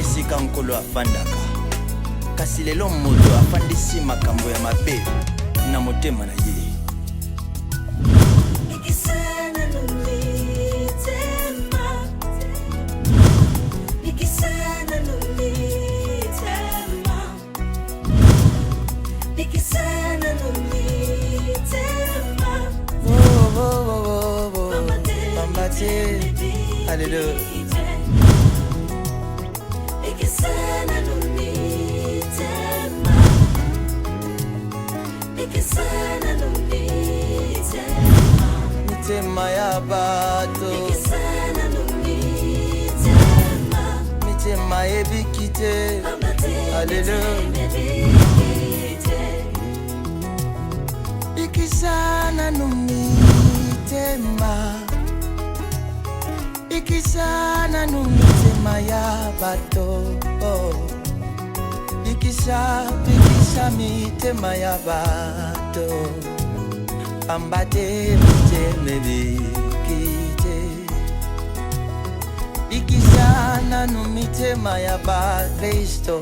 esika Nkolo afandaka. Kasi lelo moto afandisi makambo ya mabe na motema na ye. Pamba te, Alléluia. Mitema ya bato mitema ebiki te Alléluia. Bikisa nanu mitema, bikisa nanu mitema ya bato oh. Bikisa, bikisa mitema ya bato, pamba te mitema ebiki te. Bikisa nanu mitema ya bakristo,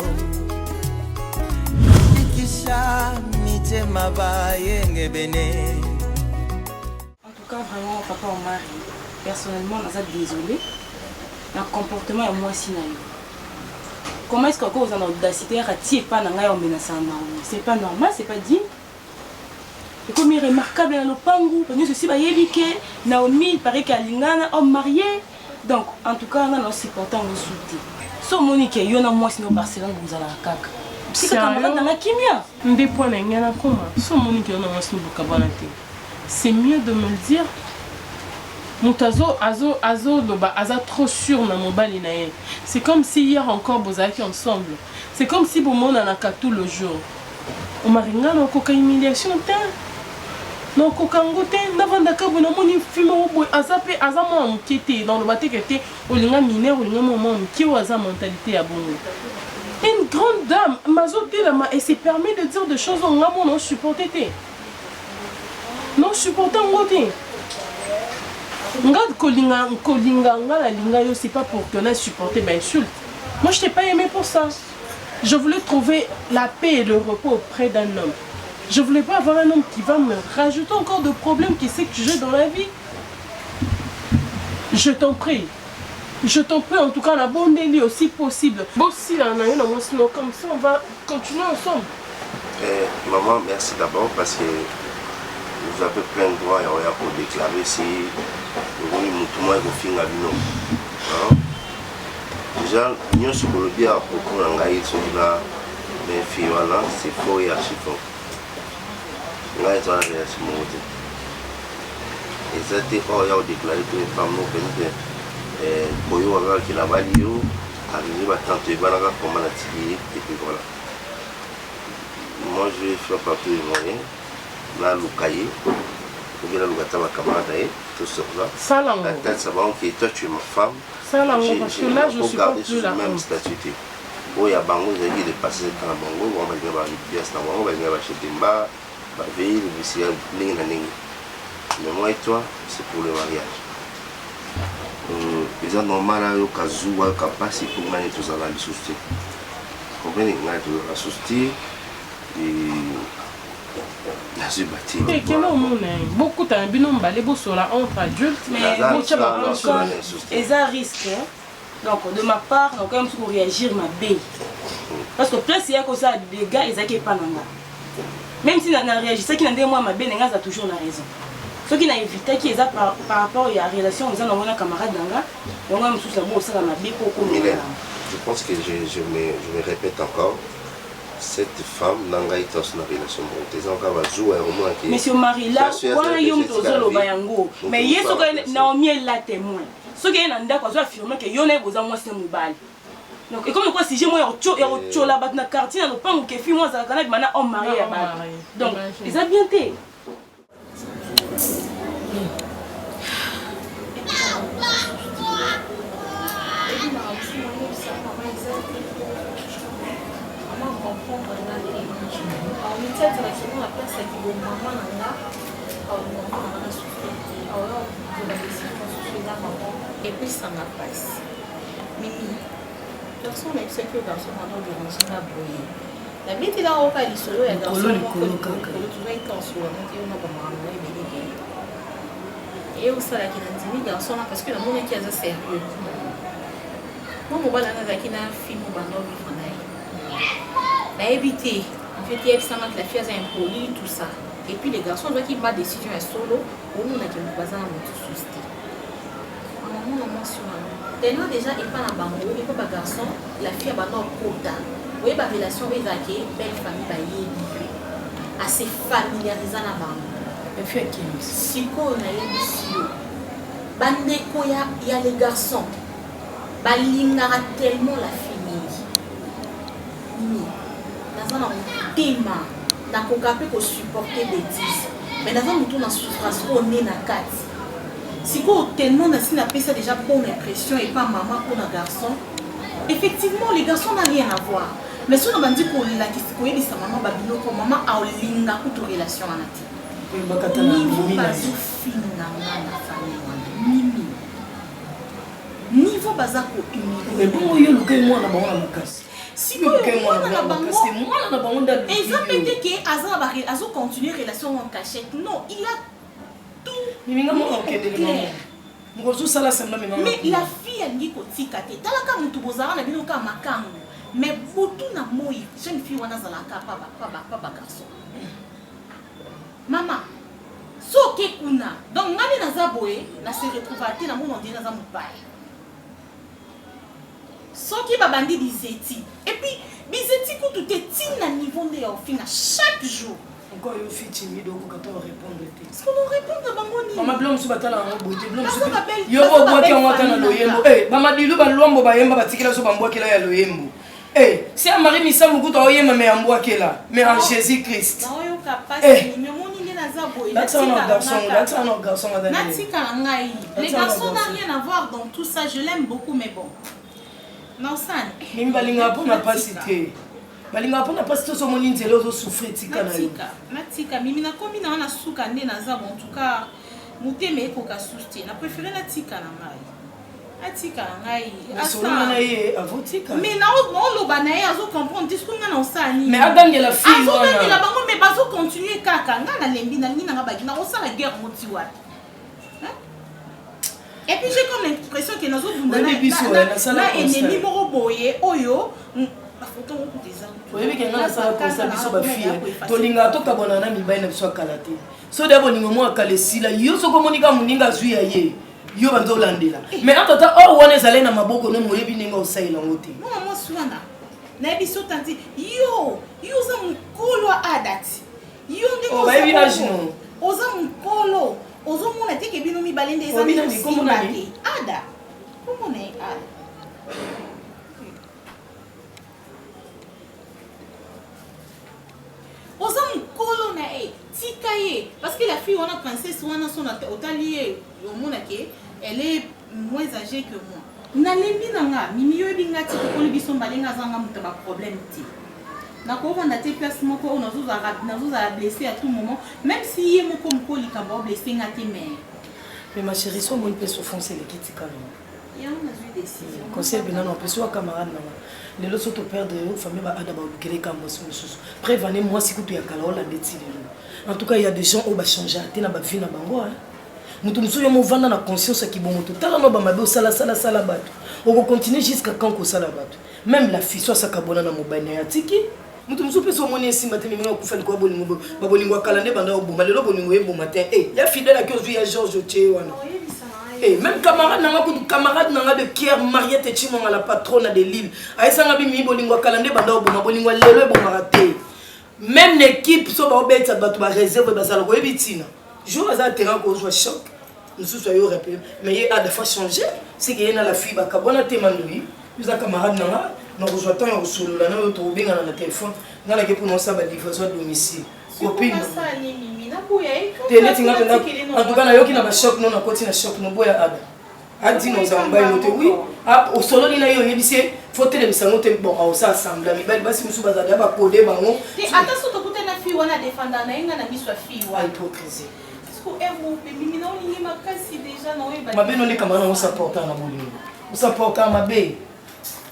bikisa mitema bayengebene. En tout cas, vraiment, papa Omar, personnellement, naza désolé. Na comportement ya mwasi na yo. Comment est-ce que oza na audacité ya tie epa na ngai ya omenasa na Naomi? C'est pas normal, c'est pas digne. Ekomi remarquable na lopangu, ba nyonso si bayebi ke Naomi, il paraît qu'alingana homme marié. Donc, en tout cas, nga na supporter yango su te. So omoni ke yo na mwasi no Barcelone bozalaka kaka. Tika camarade na nga kimia. Nde point na ngai nakoma so omoni ke yo na mwasi no bokabwana te. C'est mieux de me le dire. Moto azo azo azo loba aza trop sur na mobali na ye. C'est comme si hier encore bozalaki ensemble. C'est comme si bomonanaka tout le jour. Omari nga nakoka humiliation te. Nakoka yango te. Navandaka boye namoni fille moko boye aza pe aza mwana moke te. Naloba te ke te olinga mineur olinga mwa mwana moke oyo aza mentalité ya bongo. Une grande dame mais azotelama et se permet de dire des choses oyo nga moko nao supporter te. Non supporter yango te. Nga kolinga kolinga nga nalinga yo c'est pas pour que na supporter ba insulte. Moi je t'ai pas aimé pour ça. Je voulais trouver la paix et le repos auprès d'un homme. Je voulais pas avoir un homme qui va me rajouter encore de problèmes qui sait que j'ai dans la vie. Je t'en prie. Je t'en prie en tout cas nabondeli aussi possible. Bosila na yo na mwasi no comme ça on va continuer ensemble. Eh, maman, merci d'abord parce que vous avez plein droit ya oya kodéclarer si omoni motu moko ekofinga bino. Hein? Déjà nyonso bolobi ya propos na ngai soki na na fille wana, c'est faux et archi faux. Ngai eza na relation moko te, eza te oyo ya kodéclarer to femme no peut-être eh, koyoka kaka ke nabali yo arrivé batante ebanaka koma natiki ye et puis voilà. Moi, je vais faire par tous les moyens naluka ye obi naluka ata bacamarade na ye tosolola. Sala yango. Natalisa bango ke toi, tu es ma femme. Sala yango parce que là je supporte plus la même honte. Statut te oyo ya bango ezalaki dépassé ta na bango. Bango balinga babias na bango, balinga bachedemba baveille bisika ndenge na ndenge, mais moi et toi, c'est pour le mariage. Eza normal ayoka zuwa, ayoka mpasi mpo ngai tozala lisusu te. Comprendre, ngai tozala lisusu te, nazwi bati. Te, kende omona ye, bokutana bino mibale, bosola entre adultes. Mais botya ba eza risque, hein? Donc de ma part, nakoya mosusu koréagir mabe parce que place ya kosala dégâts ezalaki epa na nga. Même si na réagisaki na ndenge mwa mabe na nga, aza toujours na raison. Soki na évitaki eza par rapport ya relation eza nango na camarade na nga. Yango ya mosusu abo osala mabe mpo Mylène, je pense que je me répète encore, cette femme na ngai toso na relation moko te, eza kaka bazuwa ya komonaki. Monsieur Marila, wana yo moto ozoloba yango, mais ye soki Naomi ela témoin, soki ye na ndako azo affirme ke yo na ye boza mwasi na mobali. Donc ekomi lokola sujet moko ya kotiola bato na quartier, na lopango, ke fille moko azalaka na bima na homme marié ya bato. Donc eza bien te. Comprendre nga te, aomitiazelaki na place ya kibomama na nga, aolinga mona nga na souffrir te, aoya kozwa badécision mosusu eza vraiment epesanga mpasi. Mimi. Garçon nayebisaki yo garçon wana oderange nga boye. Nabetela yo kaka lisolo ya garçon moko likolo likolo tozwaki temps osolola noki yo na bamakambo na ebele ebele. Eye osalaki na ndimi garçon wana parce que namonaki aza sérieux. Mwa mobali wana azalaki na fille moko banda ovivre na ye. Nayebi te. En fait, yebisanga que la fille aza impolie tout ça. Et puis les garçons azwaki ma décision ya solo, omonaki baza na moto susu te. Maman na mwasi wana tellement dejà epa na bango epa ba garçon la fille abanda okota oye ba relation oyo ezalaki belle famille bayebi yo ase familiarisa na bango sikoyo nayebisi yo bandeko ya, ya les garçons balingaka tellement la fille mingi mimi naza na motema nakoka mpe kosupporte betise mais naza motu na souffrance oyo nde na kati sikoyo tellement nasi napesa déjà bonne impression epa mama mpo na garçon effectivement les garçons n'a rien à voir mais soki nabandi kolakisa koyebisa mama babiloko mama aolinga kutu relation wana te niveau bazofinga nga na famille wana mimi niveau baza ko humilie ebongo yo luka ye mwana bango na makasi sikoyo mwana na bango mwana na bango nde eza mpe te ke aza na ba azo continuer relation en cachette non il a tout miminga moko okendele mama mokozi osala sembla mema mais la fille alingi kotika te talaka motu bozalaka na bino kaka makangu mais butu na moi jeune fille wana azalaka pa ba pa garçon Mama soki oke kuna donc nga nde naza boye na se retrouva te na mona ondire naza mopaya soki babandi bizeti et puis bizeti kutu te ti na niveau nde ya ofinga chaque jour encore yo fille timide okoka to répondre te parce qu'on répondre bango nini mama bilo mosusu batala yango boye te bilo mosusu yo obwaki yango ata na loyembo eh bamadilu balwambo bayemba batikela biso bambwakela ya loyembo Eh, si ya Marie Misamu kutu aoyema me ya mbwakela mais en Jésus Christ. Naoyoka pasi eh. mimi omoni nde naza boye. Lakisa na garçon, lakisa na garçon madame. Natika na ngai. Les garçons n'a rien à voir dans tout ça, je l'aime beaucoup mais bon. Naosani. Mimi balingaka mpo na pasi te. Balingaka mpo na pasi te ozomoni nzela ozo souffrir tika na yo. Natika mimi nakomi na wana suka nde naza bon en tout cas motema ekoka susu te. Na préféré natika na ngai. atika na ngai solola na ye avotika mais naoloba na ye azo comprendre te soki ngai naosala nini mais agangela fille azogangela bango mais bazo continue kaka ngai nalembi nalingi nanga baki nakosala guerre ngo ti wapi et puis j'ai comme l'impression que nazobunda na ennemi moko boye oyo bafoto ngo kutu eza oyebi ke ngai nasala constat biso bafille tolingaka tokabwana na mibali na biso ya kala te so deya bolingo moko ya kala esila yo soki omoni kaka moninga azwi ya ye yo banza olandela mais entre temps or wana ezalaki na maboko no moyebi ndenge osalela yango te mwana mwasi wana nayebi so tanti yo yo oza mokolo ya adati yo ndenge oh, bayebi age no oza mokolo ozomona te ke bino mibale nde eza nde te ada komona ye ada Oza mukolo na ye tika ye parce que la fille wana princesse wana son otali ye omona ke elle est moins âgée que moi. Nalembi na nga mimi yo oyebi nga ti tokoli biso mbale nga aza nga moto ya ba problème te nakovanda te place moko oyo nazozala blesse à tout moment même si ye moko moko likambo aoblesse nga te mais mais ma chérie so omoni mpe souffrance eleki tika no Conseil bina na opesi wa camarade nanga lelo so to perdre yo famille ba ada balukela eka mwasi mosusu preuve ane mwasi kutu ya kala olanda eti lelo en tout cas il y a des gens oyo bachangea te na bavie na bango hein. moto mosusu yo movanda na conscience ya kibongo totala no bamabe osalasalasala bato okocontinue jusqu'à quand kosala bato même la fille so asakabona na mobali na ye atiki moto mosusu mpe so omoni esimba te mimina okufa likolo bolingo babolingo ya kala nde banda oboma lelo bolingo eboma te e ya fidèle aki ozwi ya george otie wana Eh, même camarade nanga kutu camarade nanga de Pierre Mariette Chimonga la patronne de l'île ayesanga bimi bolingo ya kala nde banda oboma bolingo ya lelo ebomaka te même l'équipe so baobetisa bato ba réserve bazala koyebi ntina jour aza terrain kozwa choc mosusu ayo rappele mais ye ada fois changer c'est que ye na la fille bakabwana te mandoyi oza camarade na nga nakozwa temps ya kosolola na yo tokobengana na telefone nga nake mpona osala balivraison ya domicile copine te neti nga mpenza en tout cas nayoki na bachoc no nakoti na choc noboya ada adina ozala mobali no te oui ah, osololi na ye oyebisi ye fo telemisa yango te bon aosala sembla mibali basi mosusu bazala ya bakode bango ata so tokutana na fille wana adefanda na ye nga na miso ya fille wana hypocrisie mabe no nde kamara nango saporta na bolingo osaporta mabe.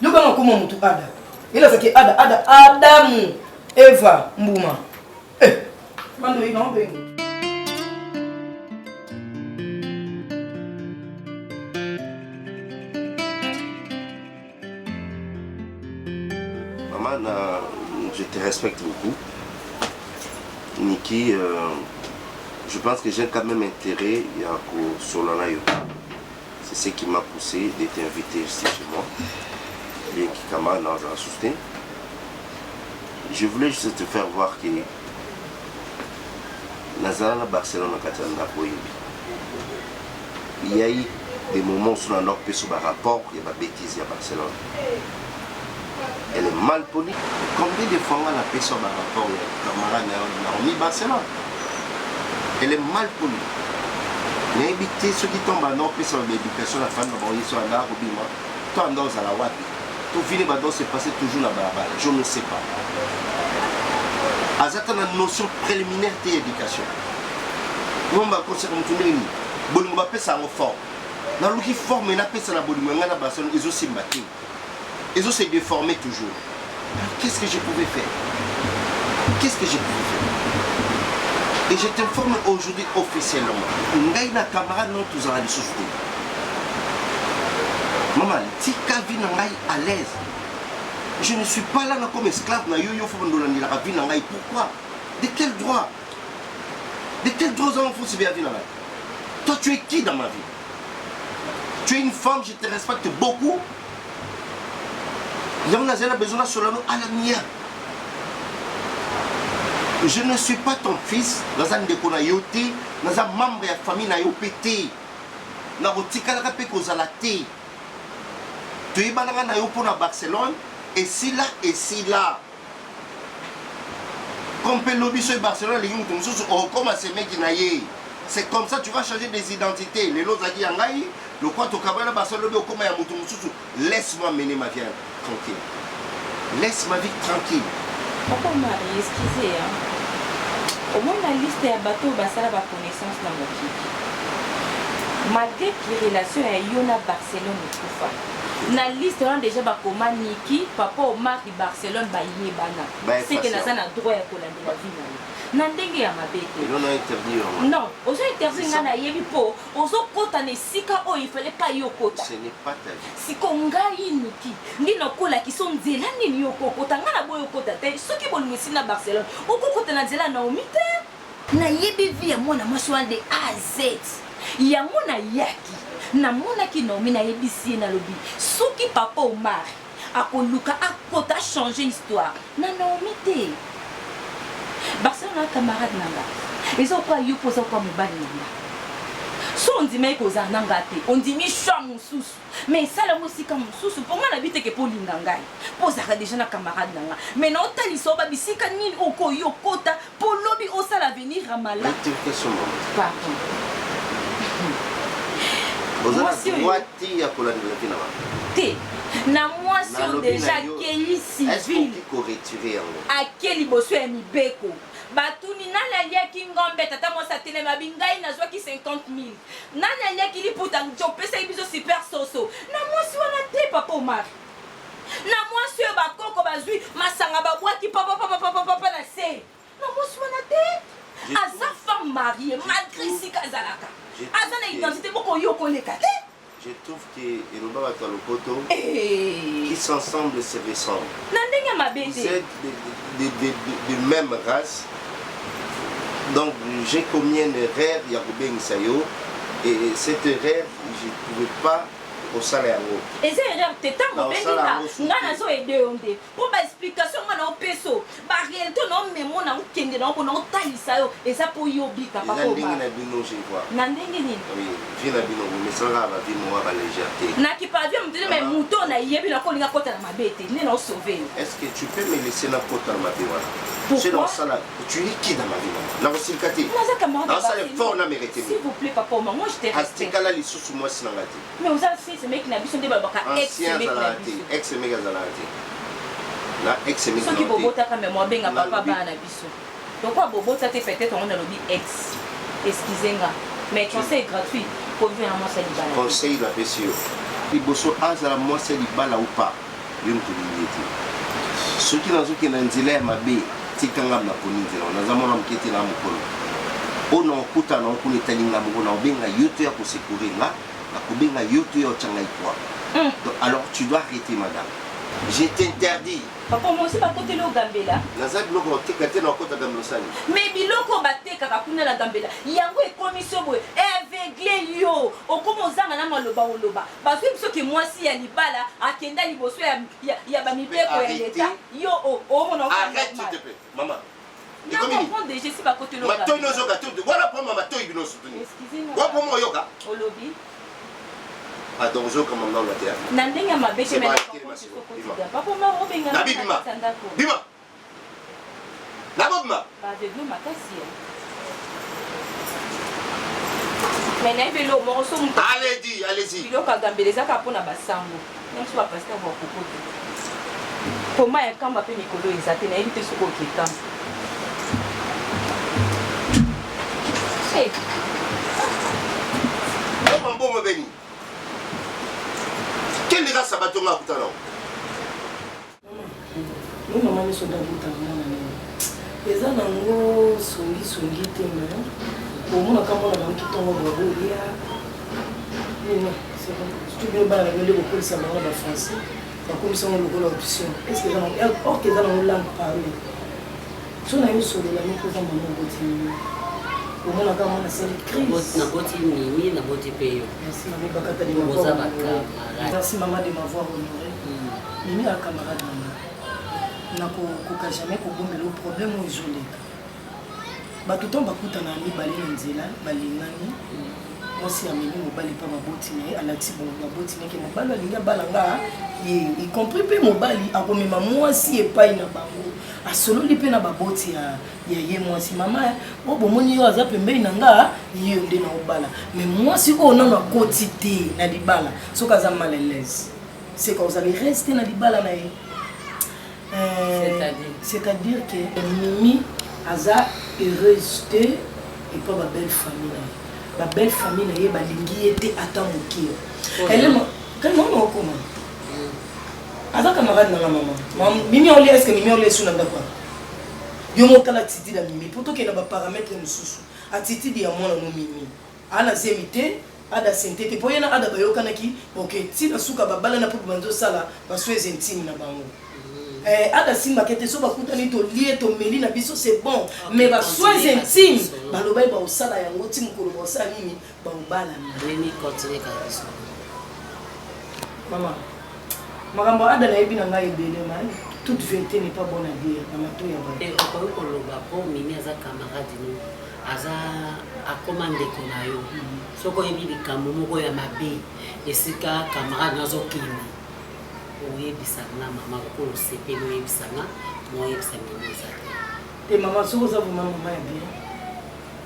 Yoka nga koma mutu Ada. Elazaki Ada Ada Adamu Eva mbuma. Eh, bando ina obengi. Maman, na, je te respecte beaucoup. Niki, euh, je pense que j'ai quand même intérêt ya kosolola na yo. C'est ce qui m'a poussé de t'inviter ici chez moi. Bien que dans un soutien. Je voulais juste te faire voir que nazala na Barcelone na kati ya ndako oyebi. Il y a eu des moments où on a kopesa ba rapport ya ba bêtises ya Barcelone. Elle est mal polie. Combien de fois on a pesa ba rapport ya camarade na yo Naomi Barcelone? Elle est mal polie. Nayebi te soki ntango banda opesa ba éducation na famille na bango ye so anda kobima to anda ozala wapi to vile banda se passer toujours na balabala, je ne sais pas. Aza ta na notion préliminaire te ya éducation. Ngomba akosaka motu ndenge nini? Bolingo bapesa yango forme. Naluki forme napesa na bolingo ya ngai na Barcelone, ezosimba te, ezo se déformer toujours. Alors qu'est-ce que je pouvais faire? Qu'est-ce que je pouvais faire? Et je t'informe aujourd'hui officiellement, ngai na camarade no tozala lisusu te. Mama, tika vie na ngai à l'aise. Je ne suis pas là na comme esclave na yo. Yo fo ndolandelaka vie na ngai. Pourquoi? De quel droit? De quel droit oza mofusi ya vie na ngai? Toi, tu es qui dans ma vie? Tu es une femme, je te respecte beaucoup. Yango nazali na besoin nasolola no à l'amiable. Je ne suis pas ton fils, naza ndeko na yo te, naza membre ya famille na yo mpe te, nakotikalaka mpe kozala te. Toyebanaka na yo mpo na Barcelone, esila esila. Comme mpe lobi soki Barcelone alingi moto mosusu, okokoma semeki na ye. C'est comme ça tu vas changer des identités. Lelo ozalaki ya ngai, lokwa tokabana na Barcelone, lobi okoma ya moto mosusu. Laisse-moi mener ma vie tranquille, laisse ma vie tranquille. Papa Marie, excusez, hein. Omoni na liste ya bato oyo basala baconnaissance na mokili, malgré ki relation ya yo na Barcelone ekufa, na liste wana déjà bakoma Niki, papa Omar, Barcelone bayebana. Seke naza na droit ya kolandela vie na yo na ndenge ya mabe te. Elo na interdit yango. Non, ozo interdit ngai, nayebi mpo ozokota na esika oyo il fallait pas yo okota. Ce n'est pas ta vie. Siko ngai Niki nde nakolakisa yo nzela nini yo okokota. Ngai na boyi okota te. Soki bolingo esili na Barcelone, okokota na nzela ya Naomi te. Nayebi vie ya mwana mwasi wana de A à Z. Yango nayaki namonaki Naomi, nayebisi ye, nalobi soki papa Omar akoluka akota achanger histoire na Naomi te. Barcelone na camarade na nga eza okwa yo mpo oza okwa mobali na nga. So ondimaki kozala na nga te, ondimi choix mosusu, mais esala yango esika mosusu mpo nga nabi teke mpo olinga ngai mpo ozalaka deja na camarade na nga, mais na otalisa yo babisika nini okoki okota mpo lobi osala avenir ya malamu. Rectification, mama. Pardon. Oza na Mwasi oyo- droit te ya kolandela vie na bango. Te, na mwasi oyo Nalobi deja na yo, akei est-ce civile, okoki koretire yango? Ake liboso ya mibeko, batuni nani aliaki ngombe. Tata mwasi atelemi, abi ngai nazwaki 50 000. Nani aliaki liputa? Opesaki biso super soso. Na mwasi wana te, papa Omar, na mwasi oyo bakoko bazwi masanga babwaki papapapapapa na se. Na mwasi wana te. Aza femme mariée, malgré esika azalaka aza na identité moko yo koleka te. Je trouve que eloba bato ya lopoto, Eh, qui s'ensemble se ressemble. Na ndenge ya mabe Vous te. êtes de même race, donc j'ai commis une erreur ya kobengisa yo, et cette erreur, je ne pouvais pas kosala yango. Eza erreur te. Ntango Na obengi osala nga, yango soki nga te. nazo aide yo nde mpo baexplication nga na opeso baréalité na omemo na okende na omona otalisa yo eza mpo yo obika. Eza Papa ndenge Omar. na bino, je vois. Na ndenge nini? Oui, vie na bino bomesalaka bavie moko ya balégèreté. Nakipa vie motu te, mais moto oyo nayebi nakolinga kota na mabe te nde naosauve yo. Est-ce que tu peux me laisser na kota na mabe wana? Pourquoi? Soki naosala, tu es qui dans ma vie, mama? Nakosilika te. Naza camarade ya Naosala Barcelone. effort na mérite. S'il vous plaît, papa Omar, moi je te respecte. Atikala lisusu mwasi na nga te. Mais oza fils meki na biso nde balobaka ex Ancien meki na azalaka te. biso. Ex meki azalaka te na ex meki Soki na yo te. bobotaka me mwabenga papa Nalobi- bana na biso lokola bobota te, peut-être yango nalobi ex. Excuse nga, mais conseil gratuit: kovivre na mwasi ya libala te. Conseil napesi yo liboso, azala mwasi ya libala ou pas. Yo moto olingi ye te. Soki nazokende na nzela ya mabe, tika nga naponi nzela wana. Naza mwana moke te, na mokolo. Oyo nakokutana nango kuna etali nga moko, nakobenga yo to ya kosecourir nga, nakobenga yo to ya otya ngai poids. Donc, alors tu dois arrêter madame. Je t'interdis. Papa moi aussi bakoteli yo gambela. Naza biloko bakoteka te na okota gambela osali. Mais biloko batekaka kuna na gambela yango ekomisi yo boye aveugle yo okoma ozanga na maloba oloba bazwi biso ke mwasi ya libala akenda liboso ya, ya, ya bamibeko ya leta yo omona Arrête s'il te plaît maman. Na comprendre déjà si bakoteli yo Matoi nozoka te wana poma matoi bino sutuni. Excusez-moi. Wa poma oyoka. Olobi. Ah donc ozoyoka mama nanga te. Na ndenge ya mabe te mais papa ma obenga na bima. Bima. Na bima. Ba aveugle makasi. Mais nayebi eloko moko so moto allez-y allez-y biloko ya gambela eza kaka mpona basango na biso bapasteur bakoko te koma ya kamba mpe mikolo eza te nayebi te soki oke kamba Hey. Mbongo beni. Quelle race abato nga kutana? Yo mama nyonso nde abotaka mwana na ye. Eza nango songi songi te mais omonaka mwana bango ntongo babolia nini surtout bino bana na bino nde bokolisa bango na bafrançais bakomisa yango lokola option est ce que eza nango or que eza nango langue parle so na yo solola moko oza mama oboti nini omonaka mwana asali crise naboti mimi naboti mpe yo merci mami bakata de m'avoir honoré merci mama de m'avoir honoré mm. mimi a camarade na nga nakokoka jamais kobombela yo problème oyo ezoleka bato ntango bakutana mibale na nzela balingani mwasi amemi mobali mpa baboti na ye alakisi baboti na ye ke mobali alingi abala nga ye y compris mpe mobali akomema mwasi epai na bango asololi mpe na baboti ya, ya ye mwasi mama oyo bomoni yo aza pembeni na nga ye nde na obala mais mwasi oyo nano akoti te na libala soki aza mal à l'aise seka ozali reste na libala na ye euh, c'est-à-dire que mimi aza heureuse te epa babelle famille na ye babelle famille na ye balingi ye te ata moke elema kani okoma aza camarade nanga mama mimi olia est ce que mimi olia esu na ndako wana yo motala attitude ya mimi mpo tokende na baparametre mosusu attitude ya mwana no mimi ana zemi te ada sente te mpo ye na ada bayokanaki oke ntina suka babalana mpo banzi osala basoins intime na bango mm. eh, ada simbake te so bakutani tolie tomeli na biso c'est bon okay, mais basoins intime balobaki baosala yango ti mokolo baosala nini baobalana mama makambo ada nayebi na ngai ebele ma toute vérité n'est pas bonne à dire na matoi ya bato eh, okoki koloba mpo mimi aza camarade no aza akoma ndeko na yo mm. soki oyebi likambo moko ya mabe esika camarade no azokende oyebisa nga mama lokola osepeli oyebisa nga mo oyebisa mimi eza te te mama soki oza vraimen mama ya bien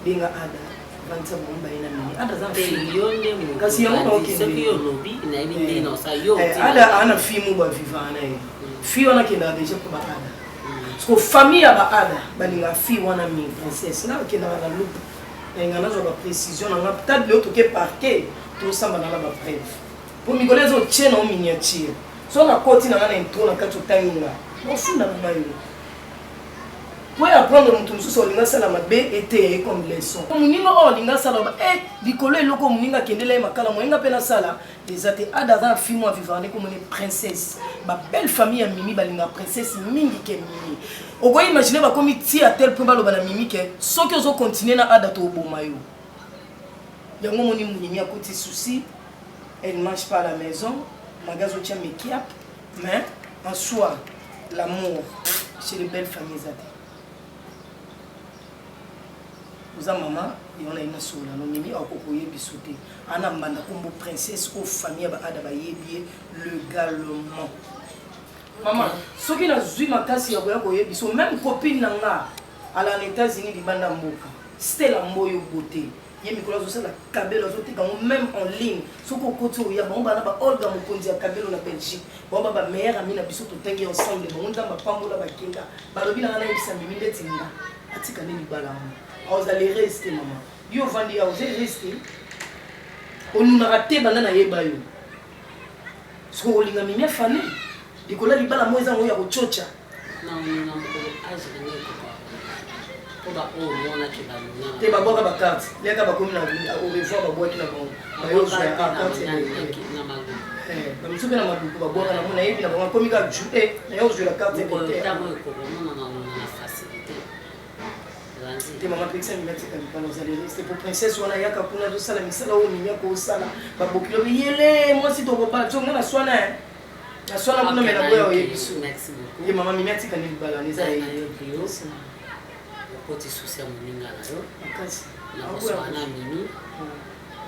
benga ada vandisa bango baye na mimi ada aza yo nde kasi yango naokende yo olobi nayebi nde na osala yo eh, ada ana fille mo bavivaka na ye mm. fille wana akendaka deja mpo ba ada mm. siko famille ya ba ada balingaka fille wana mingi princesse nga akendaka na loupe nalinga nazwa baprécision na nga table oyo toke parquet tosamba na na bapreuve mpo mikolo ezo tie na o miniature so nakoti na nga na intro na kati otangi nga ofunda na ngai yo po ya apprendre moto mosusu olinga asala mabe eteya ye comme leçon moninga oyo olinga asala ba e likolo eloko moninga akendela ye makala moninga mpe nasala eza te ada aza na fille mwa vivant nde komoni princesse babelle famille ya mimi balingaka princesse mingi ke mimi okoki imagine bakomi ti a tel point baloba na mimi ke soki ozo continue na ada toboma yo yango omoni mimi akoti souci elle mange pas à la maison maga azotia mekiap mais en soi l'amour chez les belles familles eza te oza mama yango naye nasolola no mimi akoki koyebiso te ana mbanda nkombo princesse oyo famille ya baada bayebi ye legalement mama soki nazwi makasi ya koya koyebiso meme copine na nga ala na états-unis libanda mboka stela mboyo beauté ye mikolo azosala kabelo azoteka yango meme en ligne soki okoti oya bango bana ba olga mokonzi ya kabelo na belgique bango ba ba meilleur ami na biso totangi ensemble bango nzambe apambola bakenda balobi na nga nayebisa mimi ndeti nga atika nde libala wana aozala heureuse te mama yo ovandi awa oza heureuse te onunaka te banda nayeba yo soki okolinga mimi afane. Likolo ya libala moko eza yango ya kococa. Na onuna mokolo age na ngai ekoka mpo baoyo omonaki balonana te babwaka bacarte liaka bakomi na au revoir babwaki na bango bayozwa carte na maluku bamosusu mpe na maluku babwaka na mona yebi na bango akomi kaka ju e naye ozwela carte ntango ekoka omona na onuna na facilité te mama pekisa mimi atika libala ozali reste po princesse wana yaka kuna azosala misala oyo mimi akosala babokilo yele mwasi tokobala so nga na swana eh. na swana kuna me naboya oyebi so ye mama mimi atika nde libala wana eza ye okoti susi ya moninga na yo makasi nakoswana mimi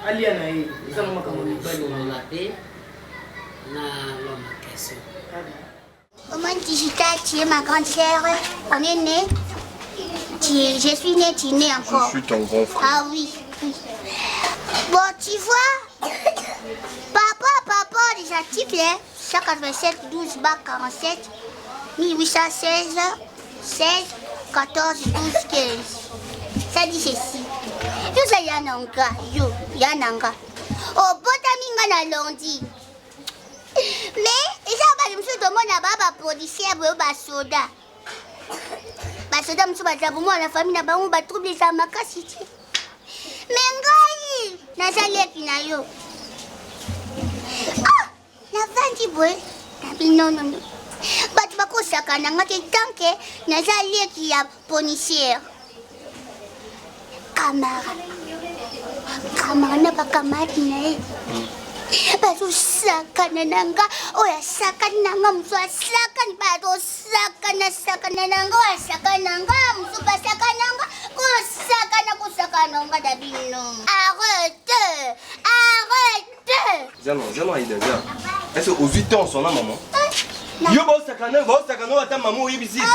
alia na ye eza na makambo mibali solola mpe na loma question Comment digital, tu es ma grande sœur. On est né. Tu es, je suis né, tu es né encore. Je suis ton grand frère. Ah oui, oui. Bon, tu vois, papa, papa, les articles, hein, 187, 12, bas 47, 1816, 16, 14, 12, 15. Ça dit ceci. Yo, ça yananga, yo, yananga. Oh, botami nga na lundi. Mais, eza bato mosusu tomona ba ba policier boyo basoda. Basoda mosusu baza bomona na famille na bango ba trouble eza makasi te. Mais ngai naza leki na yo. Ah, navandi boye nabi nonono bato bakosaka na nga te tanke naza leki ya policier. Kamara kamara na bakamati na ye bazosakana na nga oyo asakani na nga mosusu asakani bazosakana sakana na nga oyo asakani na nga mosusu basakani na nga kosakana kosakana nga na bino arrete arrete Zana, zana Aïda, zana. Est-ce que ozwi temps sona maman? Yo baosakana, baosakana ata maman oyebisi ete.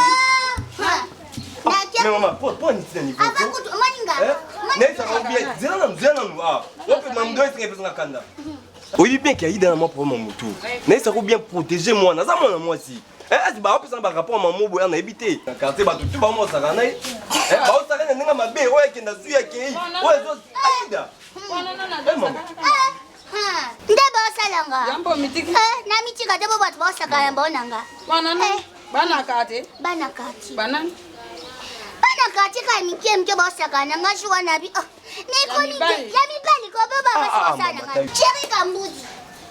Mais maman, po niti na niveau. Avant kutu omoninga. Nayebisaka bien, zela nanu, zela nanu. Ah, ope maman ndo esinga epesanga kanda. Oyebi bien ke Aïda na mwa problème ya motu. Nayebisaka bien protéger mwana, aza mwana mwasi. Eh, baopesanga barapport mama boya nayebi te. Na quartier bato tu baomosaka na ye. Baosaka na ndenge mabe, oyo akenda zwi akei, oyo ezo Aïda. Nde baosalanga na mitika te bo bato baosakana bao na nga bana kati bana kati bana kati kaka mike mike baosakana nga jour wana bi nekomi ya mibali ko bo bakosala nga cheri kambuzi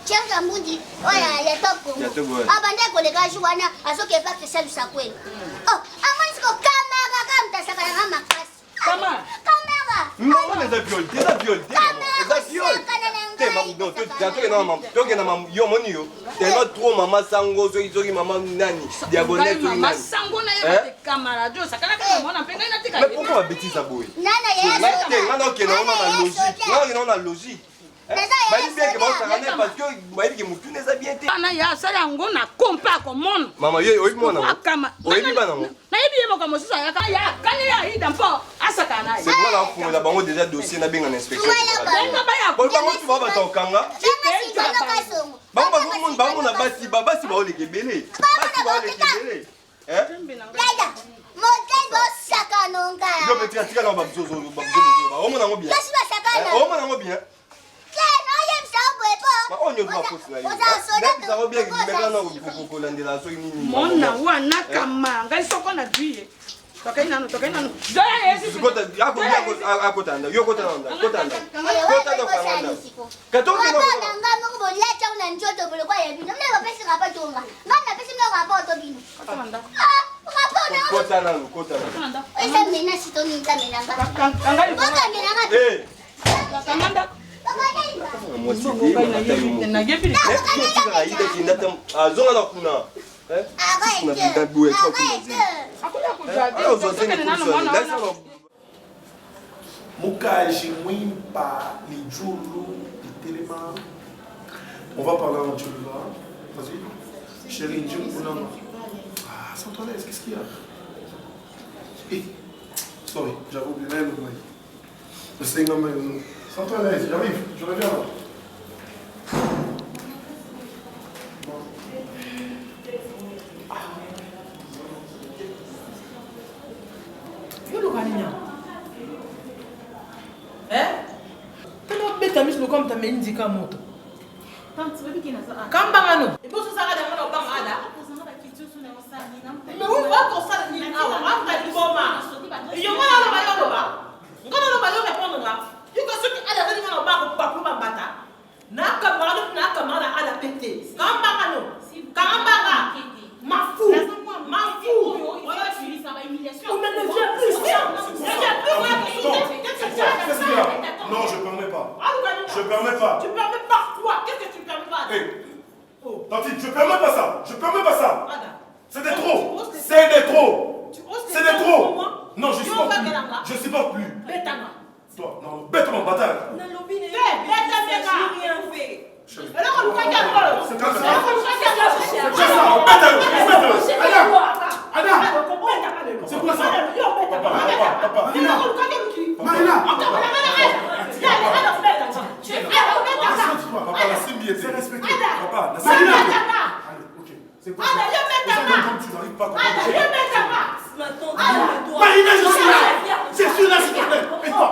cheri kambuzi oyo ya top congo abanda koleka jour wana azoki epa christian lusakweli amoni siko kamara kaka moto asakana nga makasi Kamara. Kamara. Non, eza viol te, eza viol te. Eza viol. Te, ma non, to to na mama, to na mama, yo moni yo. Tellement trop mama sango soki soki mama nani, diagonale soki Mama nani. sango na ye te kamara jo sakana kaka mwana mpe ngai natika. Mais pourquoi ba bêtise boye? Nana ye. Te, nga na okende na logique. Nga na okende na logique. Bayebi bien ke baosaka naye parce que bayebi ke motu eza bien te. Bana ya asali yango na kompa akomona. Mama yo oyebi mwana ngo? Oyebi bana ngo? Nayebi ye moko mosusu ayaka ya akani ye aida mpo asaka na ye. C'est moi nakofungola bango déjà dossier nabenga na inspection. Bango tu bao bato okanga. Bango bazomona bango na basi basi baoleka ebele. Basi baoleka ebele. Dada, motei bosakana nga. Yo pe tika tika na ba bizozo ba bizozo ba omona ngo bien. Kasi basakana. Omona ngo bien. Te, oyebisa yo boye po. Ma oyo nyonso bakosi na yo. Oza soda. Nayebisa ngo bien meka na kolandela soki nini. Mona wana kama ngai soko na dui ye. Tokei nanu, tokei nanu. Zoya yesu. Kota ako akota nda. Yo kota nda. Kota nda. Kota nda kanga nda. Katoke na. Kota nga moko bolata na nzoto bolokwa ya bino. Mna bapesi rapport to nga. Nga napesi bino rapport to bino. Ah, rapport na. Kota nanu, kota nanu. Eza menace to nini nzambe na nga. Bokangela nga. Eh. Azonga na kuna. Mukaji mwimpa lijulu litelema. On va parler en Tchouba. Vas-y. Chérie, Ndjou, Ah, sens-toi à l'aise, qu'est-ce qu'il y a Eh, sorry, j'avais oublié même. Le Seigneur, sens-toi à l'aise, j'arrive, je reviens là. Yoluka nini yango tala obeta miso lokola moto ameli nzika moto kambanga no ebososaka dango na obanga ada. Okosala nini awa? Afuta liboma. Yo nga naloba yo loba. Nga naloba yo répondre nga. Yo ka soki ala azali nga na ba kopapula bambata. Na camarade na camarade na ala pe te. Kanga mbanga no. Kanga mbanga. Mafu. Mafu. Oh, mais ne viens plus ici. Ne viens plus. Qu'est-ce qu'il y a? Non, je permets pas. Je permets pas. Tu permets pas quoi? Qu'est-ce que tu permets pas? Hey. Tantine, je permets pas ça. Je permets pas ça. C'est de trop. C'est de trop. C'est de trop. Non, je supporte plus. Je supporte plus. Betanga. Toi, non, bêtement, bataille. Nalobi na yo. Beta beta. Rien fait. Eloko olukaki yango. C'est comme ça. Eloko olukaki yango. C'est ça. Bête, bête. Ada. Ada. C'est quoi ça? Papa, papa, papa. Marina. Marina. Papa, la simbi est respectée. Papa, la simbi. Allez, ok. C'est quoi ça? Comme tu n'arrives pas à comprendre. Marina, je suis là. Je suis là, s'il te plaît. Et toi,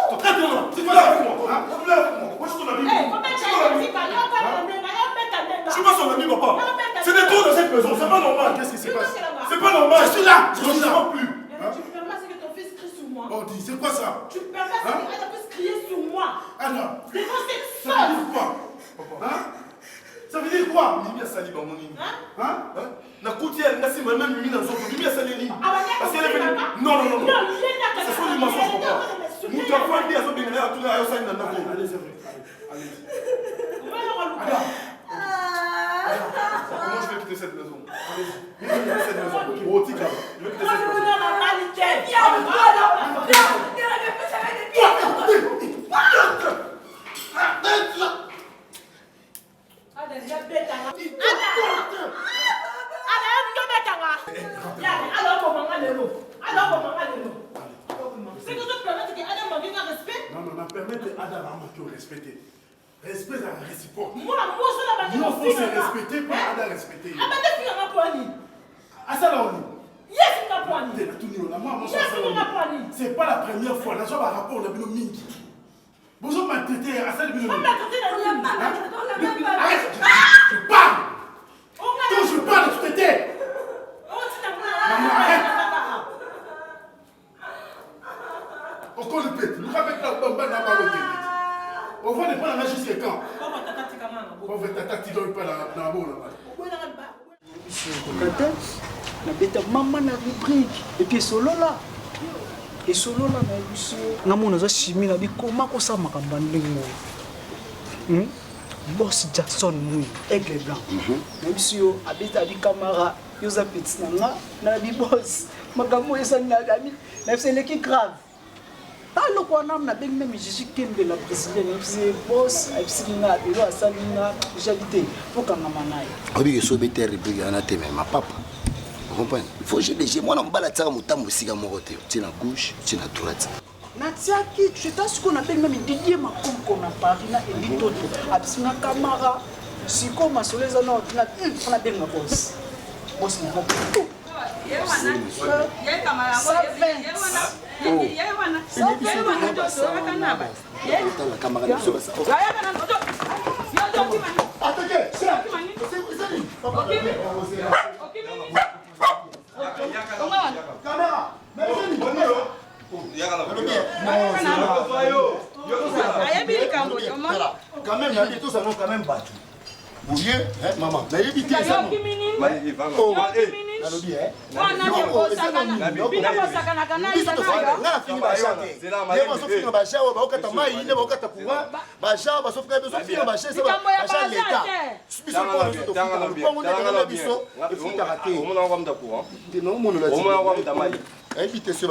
toi, traite-moi. C'est toi là avec moi. Hein? Tu es là avec moi. Moi, je suis ton ami. Je suis ton ami. Je suis pas son ami, papa. C'est des trous dans cette maison. C'est pas normal. Qu'est-ce qui se passe? C'est pas normal. Je suis là. Je Je suis là. ne plus. Tu permets à ce que ton fils crie sur moi. Oh, dis, c'est quoi ça? Tu permets à ce que Ada puisse crier sur moi. Ada. Devant cette Ça veut dire soeur. quoi? Hein? Ça veut dire quoi? Mimi asali bango nini? Hein? Nakuti ya nga nsima même Mimi na nzoto. Mimi asali nini? Parce qu'elle est venue. Non, non, non, non. Ce sont des mensonges, papa. Moto afandi azobengana ye atuna ayo osali na ndako. Allez, c'est vrai. Allez. Ada. Comment je vais quitter cette maison? Allez, je vais quitter cette maison. Oh, tika. Je vais quitter cette maison. Non, non, non, permettez Adam à manquer au respecter. Respect c'est réciproque. Moi, moi, ça n'a pas Nous, faut se respecter pour Adam respecter. Asala oni. Te, natuni yo, na mwa mwasi asala oni. C'est pas la première fois. Nazwa ba rapport na bino mingi. Bozo maltraité asali bino nini? Arrête, je parle. Quand je parle, tu te tais. Maman, arrête. Okoli pe, luka pe na bamba na balo te. On va ne pas la jusqu'à quand? Pauvre tata tika yo pa na na bona. Koka te nabeta mama na rubrique epuis esolola esolola na biso nga mona aza chimi na bikoma kosala makambo ya ndenge oyo boss Jackson Mui aigle blanc na biso yo abeta abi kamara yo oza petit na nga na bi boss makambo oyo esali na biso eleki grave. Aloko wana nabengi meme Gigi Kembe la brésilien nayebisi ye boss ayebisiki nga elo asali nga jabi te okangama na ye. Oyebi ke soki obeti rubrique wana te mais mapapa comprendre il faut GDG mwana mobali atiaka motambo esika moko te otie na gauche otie na droite. Natiaki ta sikoyo nabengi meme Didier Makonko na Paris na Eli Toto abisi nga kamara sikoyo masolo eza na ordinateur fo nabenga boss boss moko Quand même, nayebi tozala quand même bato boye mama nayebi te nalobi nga nafingi baja te nde bazofinga baja oyo baokata mai nde baokata courant baja bazofinga bizofinga baja eza baja leta biso mpona biso tofutaka lopango nde ekanga biso efutaka te te naomonela ayebi te so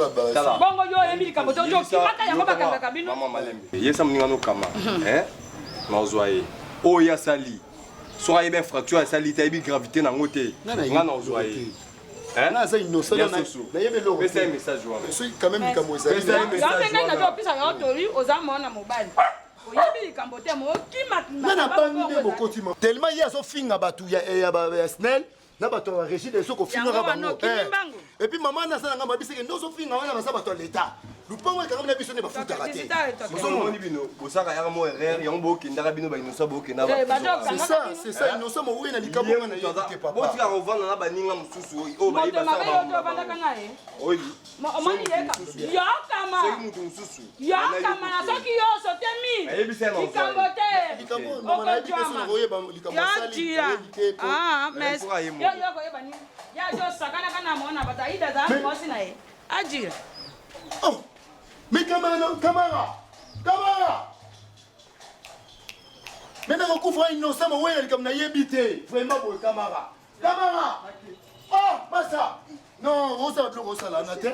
bongo yo oyebi likambo te okimaka yango bakangaka bino. Yesa moninga nokama nazwa ye oyo asali soki ayebi infraction asali te ayebi gravité nango te nga nazwa ye. Nga aza innocent nayebi eloko pesa ye message wana soki quand même likambo ezali yo mpe ngai nazopesa yo tori oza mwana mobali oyebi likambo te mokima nga nabangi nde bokoti tellement ye azofinga bato ya SNEL na bato ya régie des eaux kofingaka bango et puis mama naza na ngambo abiseke nde ozofinga wana baza bato ya leta. Lupango ekangami na biso nde bafutaka te. Ozomoni bino bosaka yaka mo erreur yango bokendaka bino ba innocent bokenda ba C'est ça, c'est ça innocent mo na likambo nga na ye te papa. Botika kovanda na baninga mosusu oyo baye basala ba. na ye. Oyebi. Omoni ye yo kama. Soki mutu mosusu. Yo kama na soki yo sotemi. Likambo te. Likambo mama na yebi te soki okoyeba likambo asali. Ah mais yo yo koyeba nini? Ya jo sakana kana mona bato aida za mwasi na ye. Ajira. Oh! Mais Kamara, Kamara! Kamara! Mais nakokufa innocent mowela likambo nayebi te. Vraiment boye Kamara. Kamara! Oh, masa! Non, osala biloko osala wana te.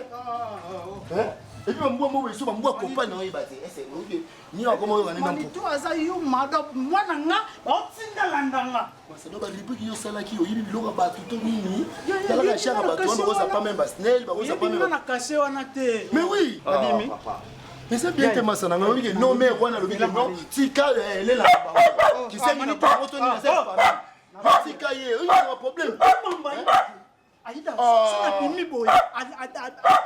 Et puis bambwa moko biso bambwa kopa na oyeba te. Ese oyebi ni akoma oyoka nena mpo. Manitou aza yuma donc mwana nga baotinda landa nga. Masado ba rubrique yo osalaki oyebi biloko ya bato to nini? Talaka shaka bato wana bakoza pas même ba snel bakoza pas même. na cachet wana te. Mais oui. Abimi. Mais c'est bien te masana nga oyebi ke non mais wana alobi ke non tika elela bango. Kisengi na bango to nini eza famille. Tika ye oyo na problème. Aida, soki nabimi boye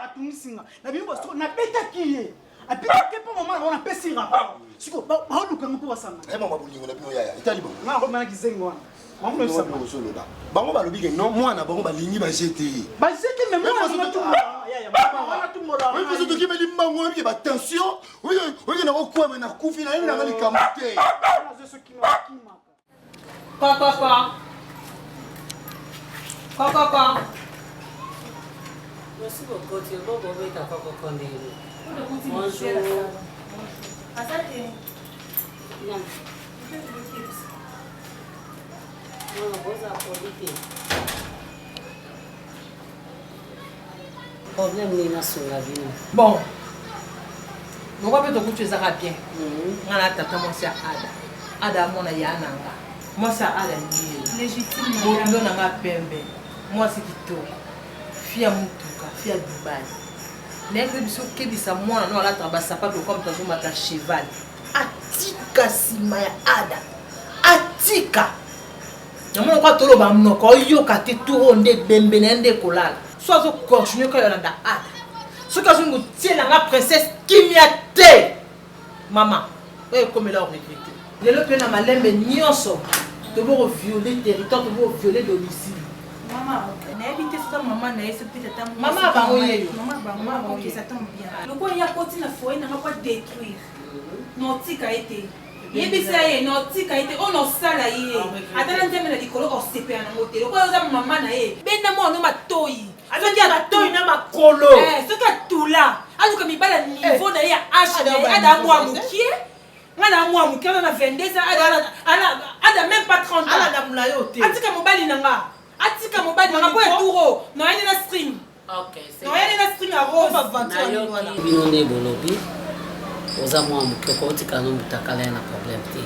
atungisi nga nabimi boye soko nabetaki ye abetaki mpo mama nango napesi rapport siko baoluka nga mpo basanga eh, mama bolingo na bino yaya etali bango nga nakomana kizengi wana ozoloba bango balobi ke non mwana bango balingi bajete ye bajete me mwana tokimeli mbango oyebi ke batension oyebi nakokwama nakufi nayebi nanga likambo te Kokoko. Kokoko. Osi bokoti bobobeta kokoko ndenge. Bonjour. Aza te. Non. Non, boza poli te. Problème nini nasunga bino? Bon. Lokwa mpe tokuti ezaka bien. Mhm. Nga na tata mwasi ya Ada. Ada amona ya na nga. Mwasi ya Ada ye. Bokilo na nga pembe. Mwasi kitoko. Fi ya mutuka, fi ya Dubai. Nayebi biso kebisa mwana no alataka basapato lokola moto azomata cheval. Atika nsima ya Ada. Atika. Yango lokola toloba monoko oyoka te tour oyo nde ebembe na ye nde ekolala so azo continue kaka yolanda ada soki azongi kotiela nga princesse kimia te mama oyo ekomela oregrete lelo mpe na malembe nyonso tobo koviole territoire tobo koviole domicile mama nayebi te soki mama na ye soki mpe tata mama bango yeyo mama bango ok ça tombe bien lokola ye akoti na foyer nanga po adétruire naotika ye te yebisa ye na otika ye te oyo na osala ye ata na nzambe na likolo osepela nango te lokola oza mama na ye benda mwana no matoyi soki matoyi na makolo eh, soki atula aluka mibala eh. niveau na ye ya age na ye ada mwa mokie nga na mwa mokie aza na 22 ans ada même pas 30 ans alanda molayi te atika mobali na nga atika mobali na nga mpo ya turo na ye na string Noyali na string ya rose. Nayoki bino nde bolobi oza mwa moke okotika no mutakala ya na problème te.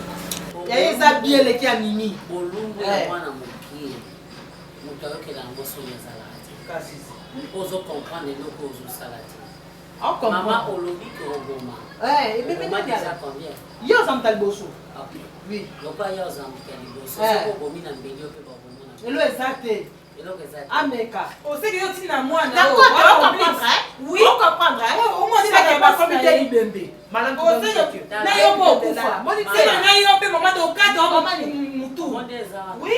Ya eza bien eleki ya mimi. Bolumbu ya eh. mwana mokie moto ayokela yango soni azalaka te. Ozo comprendre eloko ozosala te. Mama olobi ke oboma. Eh, oboma déjà combien? Yo oza moto ya liboso. Oui. Lokola yo oza moto ya liboso. Eh. Soki obomi na mbeli yo mpe babomona. Elo eza te. eloko eza te ameka oseki yo ntina mwana na yo mpe okufa seke na yo mpe mama tokata mutu oui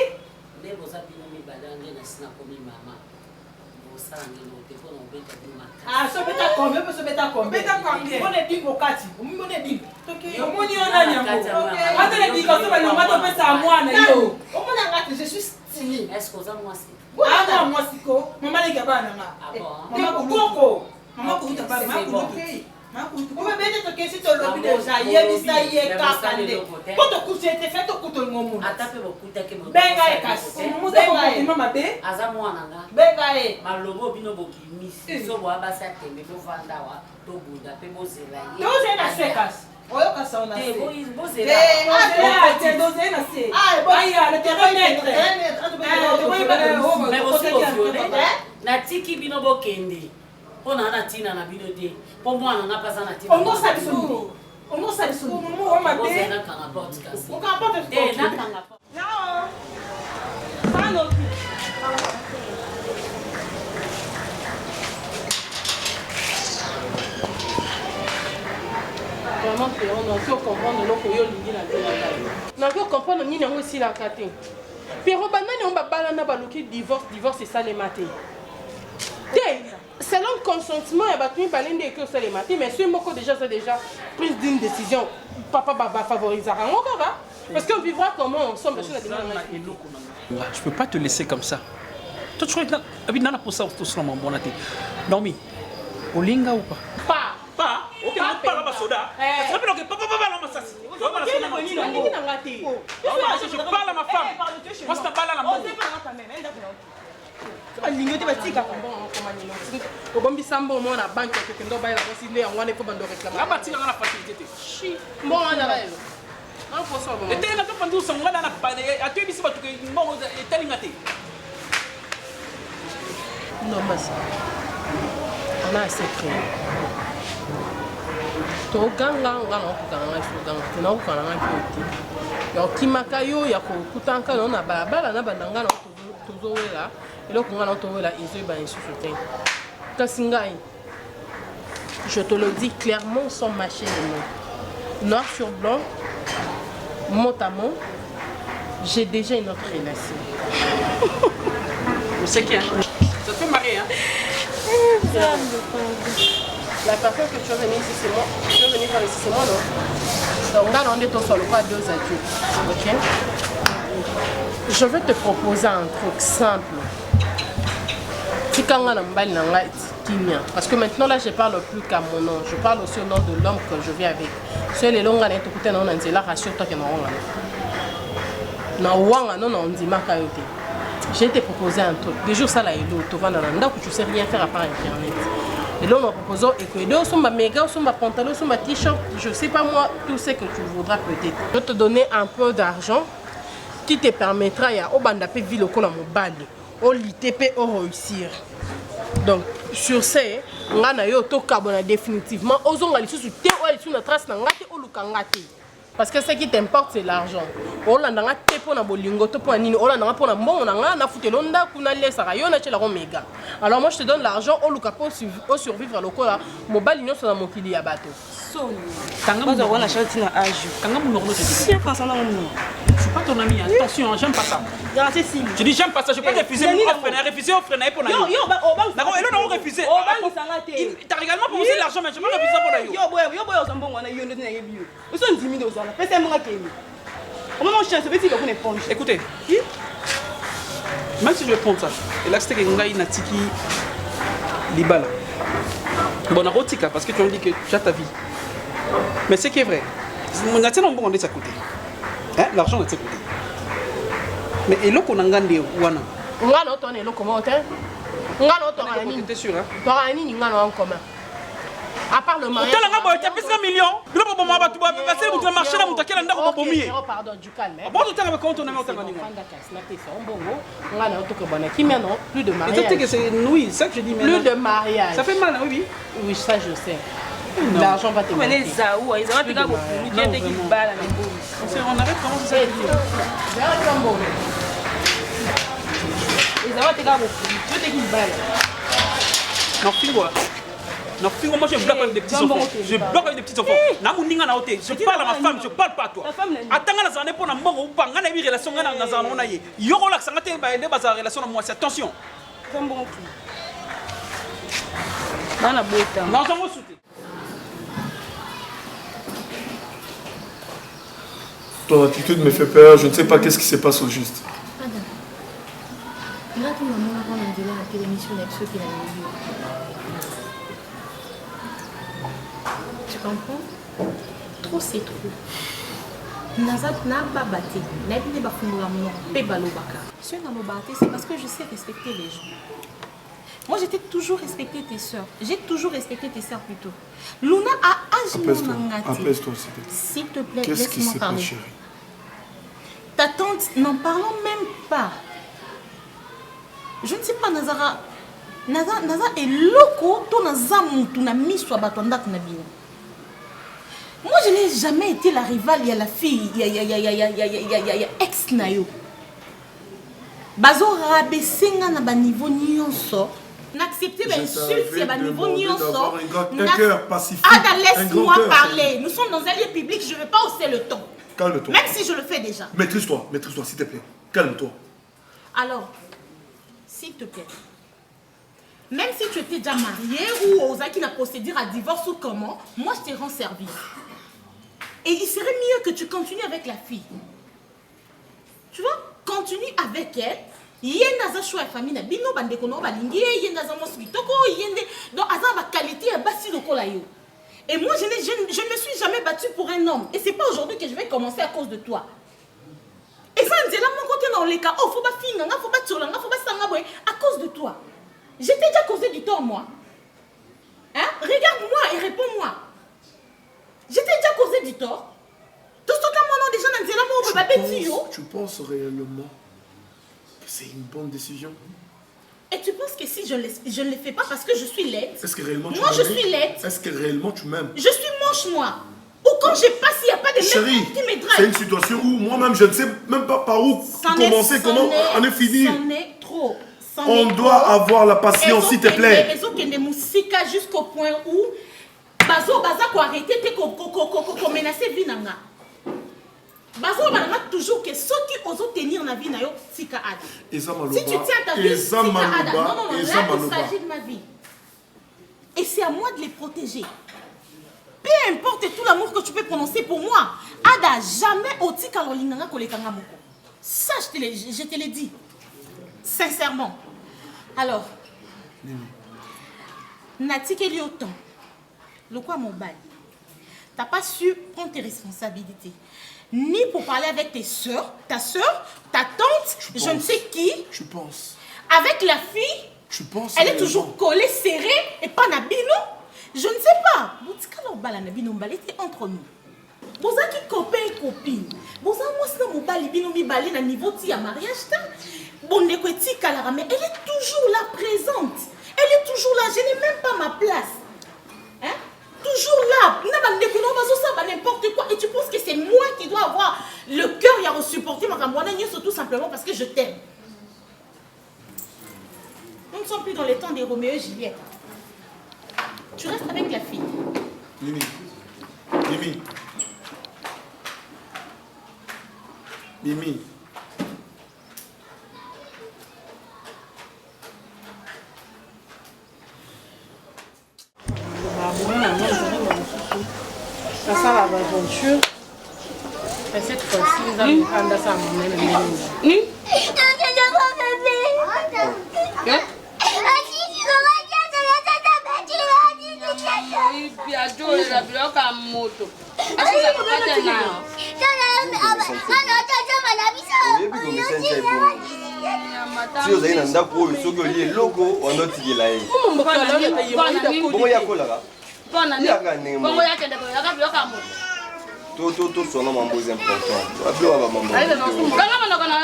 nde boza bino mibale nde nasi nakomi mama bosala nde eloko te mpona obeta bino makasi sobeta combien mpe sobeta combien mpona edingo okati omoni edingo omoni yo nani yango ata na edingo so balingo topesa mwana yo omona nga te je suis Stylé. Est-ce que oza mwasi? Aza mwasi ko. Mama leki ya bana nga. Ah bon? Mama kulutu. Mama kulutu bana. Mama kulutu. Mama kulutu. Obe bete tokesi tolobi deja yebisa ye kaka nde. Po tokuti ete fe tokuta olingo mona. Ata pe bokutaki moto. Benga ye kasi. Benga ye. Mabe. Aza mwana nga. Benga ye. Malobo bino bobimisi. So boa basi atembe bovanda wa tobunda pe bozela ye. Tozela na se kasi. oyoka sao na se natiki bino bokende mpo na na ntina na bino te mpo mwana nga mpe aza na ntina nakanga porte kasi te nakanga Pierrot nakoki ocomprendre eloko yo olingi na vie na ngai. Nakoki ocomprendre nini yango esilaka te. Pierrot banani yango babalana baluki divorce divorce esalema te. Te selon consentement ya bato mibale nde eke osalema te mais soki moko déjà aza déjà prise d'une décision papa bafavorisaka yango kaka parce qu'on vivra comment ensemble soki na na Je peux pas te laisser comme ça. Toi, tu crois que abi nana posa tosala mambo wana te. Naomi, olinga ou pas? Pas. Pas. Ok, Pas pas la basoda. Eh. Ça fait que papa papa la masasi. Nalingi na nga te. Je parle à ma femme. Moi, c'est pas là la mbongo. Balingi te batikaka obombisa mbongo na banke okokende obayela mwasi nde yango wana ifo bando Nga batikaka na facilité te. Mbongo wana eza Etelinga to pandu sango nga na atoyebisi bato ke mbongo etalinga te. Non, basi. On a assez crié. Toganga nga na okokanga ngai so oganga te naokokanga ngai mpe te ya okimaka yo ya kokutanaka yo na balabala na banda ngai na tozowela eloko ngai na towela ezoyebana lisusu te kasi ngai je te le dis clairement sans mâcher les mots noir sur blanc mot à mot j'ai déjà une autre relation. C'est qui hein? Ça te fait marrer hein? La personne que tu vas venir ici, c'est moi. Tu vas venir voir ici, c'est moi, non Donc là, on est sur le pas deux adultes. Ok Je vais te proposer un truc simple. Tikanga na mobali na ngai kimia. Parce que maintenant là, je parle plus qu'à mon nom. Je parle aussi au nom de l'homme que je viens avec. Soki lelo ngai na ye tokutana na nzela, rassure-toi que na wanga na wanga non na ondimaka yo te. J'ai te proposé un truc. Des jours ça là elo tovanda na ndako tu sais rien faire à part internet. Et là on m'a proposé ekoede osomba méga osomba pantalon osomba t-shirt, je sais pas moi tout ce que tu voudras peut-être. Je vais te donner un peu d'argent qui te permettra ya obanda pe vie lokola mobali, olite pe o réussir. Donc sur ce, nga na yo tokabona définitivement ozonga lisusu te oyo lisusu na trace na nga te oluka nga te. Parce que ce qui t'importe c'est l'argent. Olanda nga te pona bolingo to pona nini, olanda nga pona mbongo na nga na futelo ndaku na lesaka yo na tshela ko mega. Alors moi je te donne l'argent oluka po o survivre lokola mobali nyonso na mokili ya bato. Soni. Kanga Baza monoko. wana chance na âge. Kanga monoko no te dis. Si français na monoko. Je suis pas ton ami, hein. attention, hein, j'aime pas ça. Garantie si. Je dis j'aime pas ça, je peux Eh, refuser Nani mon na offre, na refuser offre na pour na Yo yo. yo ba oba. Nako elo na refuser. Obangisanga te. Il t'a également proposé l'argent mais je peux refuser pour na yo. Yo boy, yo boy ozambongo na yo ndio na yebi yo. Oso ndimi ndio ozala. Pesa mbongo kemi. Omama chance obeti ba kuna éponge. Écoutez. Même si je vais prendre ça, et là c'était que ngai natiki libala. Bon, nakotika parce que tu as dit que tu as ta vie. Mais ce qui est vrai, natia na mbongo nde côté. Hein, l'argent natia côté. Mais eloko na nga nde wana. Nga na otona eloko moko te. Nga na otona na nini? T'es sûr hein? Tokana nini nga na en commun? À part le mariage. Otala nga boye tapesika million. Biloko boma bato basali moto na marché na moto akela ndako bobomi ye. Oh, pardon, du calme. hein. Bon, totanga ba compte na otanga nini. Fanda kasi napesa yo mbongo nga na yo tokobana kimia non plus de Et mariage. toi, que c'est oui, c'est ça que je dis Plus maintenant. de mariage. Ça fait mal, hein, oui, oui. Oui, ça je sais. Non. L'argent va te Mene manquer. zaou, ezama Plus peka de bopulu, mariage. te ki bala na mbongo. On arrête comment ça Ezama teka bopulu, te ki bala. Non, fingwa. Non, fingwa, moi je bloque avec des petits enfants. Je bloque avec des petits enfants. Na muninga na ote. Je parle à ma femme, je parle pas à toi. Atanga na zane pona mbongo ou pas, nga na yebi relation nga na na zana na ye. Yo relax nga te ba nde baza relation na moi, c'est attention. Mbongo ki. Bana bota. Non, zango soute. Ton attitude me fait peur, je ne sais pas qu'est-ce qui se passe au juste. Adam, nga mpe namonaka na nzela na telemiso na biso ke na milieu. Tu comprends? Trop c'est trop. Naza nababa te, nayebi nde bafungola monoko mpe balobaka. Soki nalobaka te, c'est parce que je sais respecter les gens. Moi, j'étais toujours respecté tes sœurs. J'ai toujours respecté tes sœurs plutôt. Luna a âge Apaise-toi, mon angati. apaise-toi s'il te plaît. S'il te plaît, Qu'est-ce qui laisse-moi se passe, parler. chérie? Ta tante, n'en parlons même pas. Je ne sais pas, Nazara. Naza, Naza eloko to naza mutu na miso ya bato ya ndako na bino. Moi, je n'ai jamais été la rivale ya la fille ya ya ya ya ya ya ya ya ya ya ex na yo. Bazo rabaisser nga na ba niveau nyonso. N'acceptez Je bainsulte ya t'avais baniveau demandé nyonso. d'avoir un grand- un Na- cœur pacifique, Ada, un grand laisse-moi cœur, parler. Nous sommes dans un lieu public, je ne vais pas hausser le ton. Calme-toi. Même si je le fais déjà. Maîtrise-toi, maîtrise-toi, s'il te plaît. Calme-toi. Alors, s'il te plaît, même si tu étais déjà marié ou ozaki la procédure à divorce ou comment, moi je te rends service. Et il serait mieux que tu continues avec la fille. Tu vois, continue avec elle. Ye nde aza choix ya famille na bino bandeko na yo balingi ye ye nde aza mwasi kitoko ye nde donc aza na baqualité ya basi lokola yo. Et moi je, n'ai- je, ne- je ne me suis jamais battue pour un homme et c'est pas aujourd'hui que je vais commencer à cause de toi. Eza nzela moko te na oleka oh fo bafinga nga fo batiola nga fo basanga boye à cause de toi. J'étais déjà causé du tort moi. Hein? Regarde-moi et réponds-moi. J'étais déjà causé du tort. Tosota mwana déjà na nzela moko boye babeti yo. Tu penses réellement que c'est une bonne décision? Et tu penses que si je ne je ne le fais pas parce que je suis laide, Est-ce que réellement tu Moi, je m'aimes? suis laide. Est-ce que réellement tu m'aimes? Je suis moche moi. Ou quand je passe, il n'y a pas de mec Chérie, qui me c'est une drague. situation où moi-même je ne sais même pas par où C'en est- commencer, c'en comment est- en est finir. C'en est trop. C'en On est doit trop. avoir la patience, s'il te plaît. Ezokende mosika jusqu'au point où bazo baza koarrete te komenace vie na nga. Bazoloba na nga toujours que soki ozotenir na vie na yo tika ada. Eza Si tu tiens ta maloba, vie, eza tika ada. Non, non, maloba, non, eza là, il maloba. s'agit de ma vie. Et c'est à moi de les protéger. Peu importe tout l'amour que tu peux prononcer pour moi, Ada, jamais otika lolinganga kolekanga moko. Ça, je te l'ai, je te l'ai dit. Sincèrement. Alors, natikeli yo temps. Lokwa mobali. T'as pas su prendre tes responsabilités. Ni pour parler avec tes soeurs, ta soeur, ta tante, je ne sais qui. Tu penses. Avec la fille, Tu penses. elle est réellement? toujours collée, serrée, et pas na bino. Je ne sais pas. Botikala obala na bino mbala était entre nous. bozalaki copain et copine boza mwasi na mobali bino mibale na niveau ti ya mariage ta bondeko etikalaka mais elle est toujours là présente, elle est toujours là. Je n'ai même pas ma place, hein? Toujours là na bandeko na yo bazosala ba n'importe quoi et tu penses que c'est moi qui dois avoir le cœur ya kosupporter makambo wana nyonso tout simplement parce que je t'aime. Nous ne sommes plus dans les temps des Roméo et Juliette. Tu restes avec la fille. Mimi. Mimi. Mimi. Babona na nga ezali mosusu nasala baaventure, mais cette fois-ci eza mokanda asala monene ndenge. Biajolela biloko ya moto akozakakata na Oyebi komisa si ozali na ndako oyo, soki olie eloko wana otikela ye bongo ye akolaka yaka ndenge bongo moko. yakende koyaka biloko ya moto. Toswana mambo eza important, babiloko ya bamambo. Kanga monoko na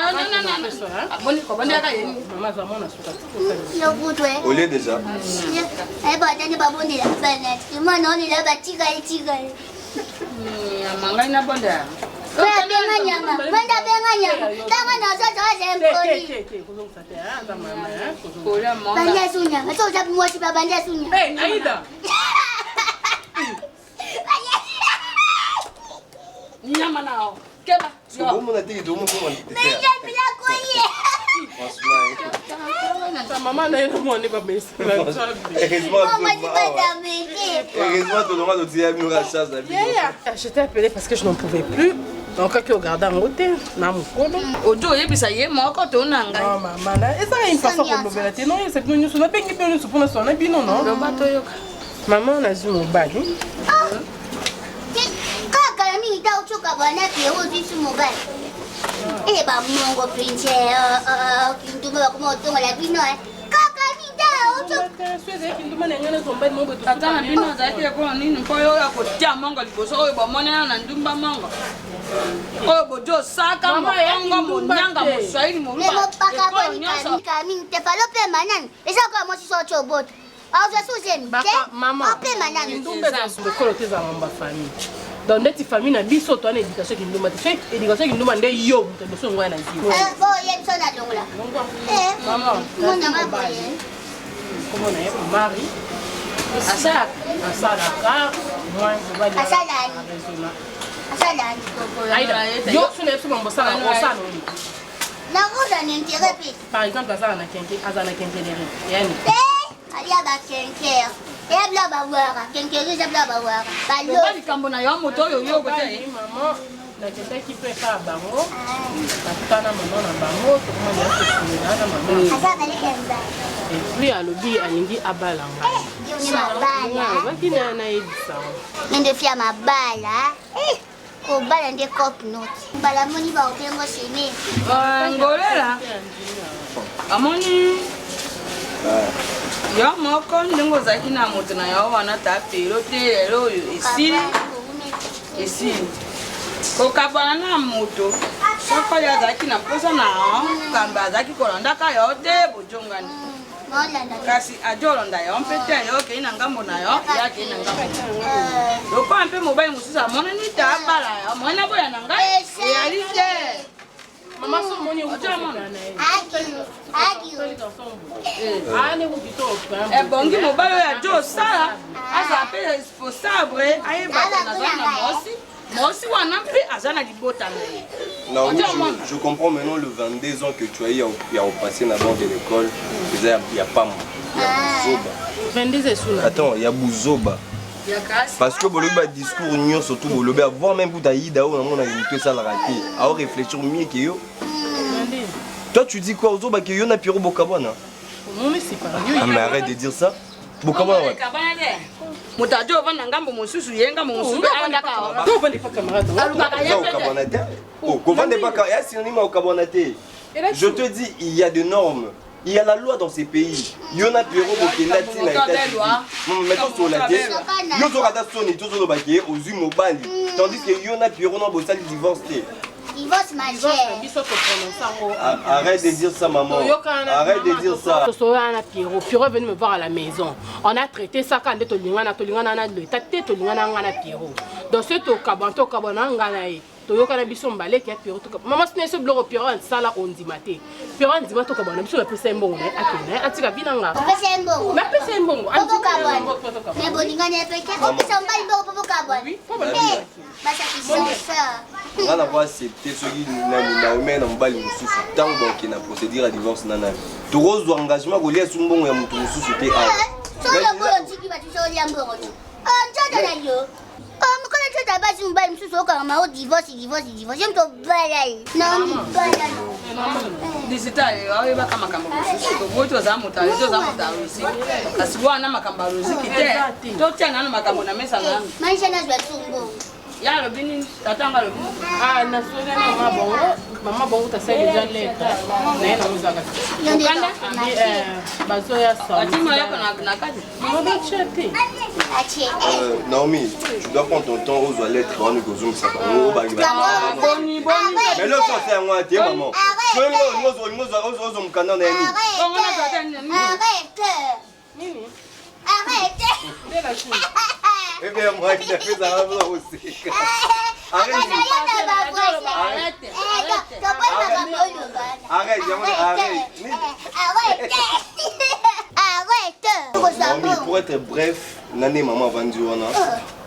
kobondaka ye. Olie déjà. Batani babondela bana mwana olela batikali tikali. Ngai nabondela. Benga nyama mwenda, benga nyama ntango nazozoaza mpoli bandi asunyama so oza mwasi ba bandi asunyama. Aida. Nyama nao keba. Bomona teke tomokoma. Mama na ye na mwana babesala. Heureusement tolonga totia bino ka charge na bino. Je t'ai appelé parce que je n'en pouvais plus. Donc, quand ogarde yango te na mokolo. Ojo oyebisa ye moko to na ngai. Mama na ezaka une façon kolobela te, noyebisa bino nyonso, nabengi bino nyonso mpona sona bino no. Loba toyoka. Mama, nazwi mobali. Kaka na mingi ta otyoka bana pe ozwisi mobali e bamongo mpenza kindumba bakoma otongola bino kaka mingi ta. Tata na bino azalaki ekolo nini mpo oyo ya kotia mongo liboso oyo bomonena na ndumba mongo oyo bodi osaka mokongo monyanga moswahili moluba ekolo nyonso. Mingi te falo pema nani eza koya mwasi so otyo obota azwa suzemi te opema nani. Kindumba eza ekolo te, ezala mamba famille. Donc ndeti famille na biso toa na éducation kindumba te. Soki éducation kindumba nde yo moto liboso ngwaya na zio. Oyebi so nalongola. Mama. Monanga boye. Kombo na ye Omari. Asalaka? Asalaka. Mwa mobali. Asalani. Raisonna. Asalani. Aïda, yo so na biso mambo osala osala nini? Nakoza na intérêt mpe. Par exemple, azala na kenke, azala na kenkeleri. Yani. Eh, alia ba kenker. Eya bila bawara. Kenkeri eza bila bawara. Balo. Loba likambo na yo moto oyo yo kote. Maman, nakendaki mpe epa ya bango nakutana mama na bango tokomani ya kosunga na mama epuis alobi alingi abala ngai alobaki na nayebisa nde fia mabala eh, kobala nde cope note mbala moni baobengo sene eh, ngolela amoni yo moko ndenge ozalaki na moto na yo wana ta pelo te lelo oyo esili esili kokabwana na moto soko ye azalaki na mposa na yo kamba azalaki kolandaka yo te bojongani kasi ajolonda yo mpe te yo okei na ngambo na yo ye akei na ngambo lokola mpe mobali mosusu amonani te abala yo mwana boya na ngai eyali te Mama so moni ebongi mobali oyo ajo osala azala mpe responsable ayeba naza na mwasi mwasi wana mpe aza na libota na ye Naomi, je, je comprends maintenant le 22 ans que tu as eu à, à repasser na banc de l'école. Il y a pas moi. Il y a Bouzoba. 22 esuna. Attends, il y a Bouzoba. Parce que bolobi ba discours nyonso tout bolobi avant même kuta yida oyo namona moto esalaka te ao réfléchir mieux que yo. Toi tu dis quoi ozoba ke yo na Pierrot bokabwana? Ah mais arrête de dire ça. Bokabwana wapi? moto ajo ovanda ngambo mosusu ye ngambo mosusu avandaka alukaka ye okabwana te kovanda epaka ya synonyme ya okabwana te je te dis il y a des normes Il y a la loi dans ces pays. Yo na Pierrot bokenda ti na États-Unis. Mais tosola te. Yo zoka ata soni tozoloba ke ozwi mobali. Tandis que yo na Pierrot na bosali divorce te. Divorce majeur. Biso toprononce yango. Arrête de dire ça maman. Arrête de dire ça. Tosola na Pierrot. Pierrot est venu me voir à la maison. On a traité ça quand tolingana tolingana na leta te tolingana nga na Pierrot. Donc ce tokabwana tokabwana nga na ye. toyokana biso mbaleke ya pero mama sina biso biloko pero ansala ondima te pero andima tokabwana biso napesa ye mbongo na ye akende na ye atika bina nga napesa ye mbongo nga nako accepte soki nani naomi na mobali mosusu ntango bakokende na procédure ya divorce na nani tokozwa engagement kolia su mbongo ya moto mosusu te awa Oh, mokolo nzoto basi mobali mosusu okanga mao divorce divorce divorce ye moto obala ye na mibala lisita oyebaka makambo mosusu toboyi toza moto toza moto ya logique kasi wana makambo ya logique te totia nano makambo na mesa nano manisha nazwa tungo ya alobi nini tata yango alobi ah nasoli na mama bongo mama bongo tasali deja lettre na ye nango ezalaka mokanda bazoya batima yako na kati Euh, Naomi, tu dois prendre ton temps aux lettres wana kozongisa bango obangi mais le français yango wana te maman ozwa mokanda na ye nini Arrête Ebe ya mwaki napesaka mpona koseka. Arrête, arrête. Naomi, pour être bref, nane maman avandi wana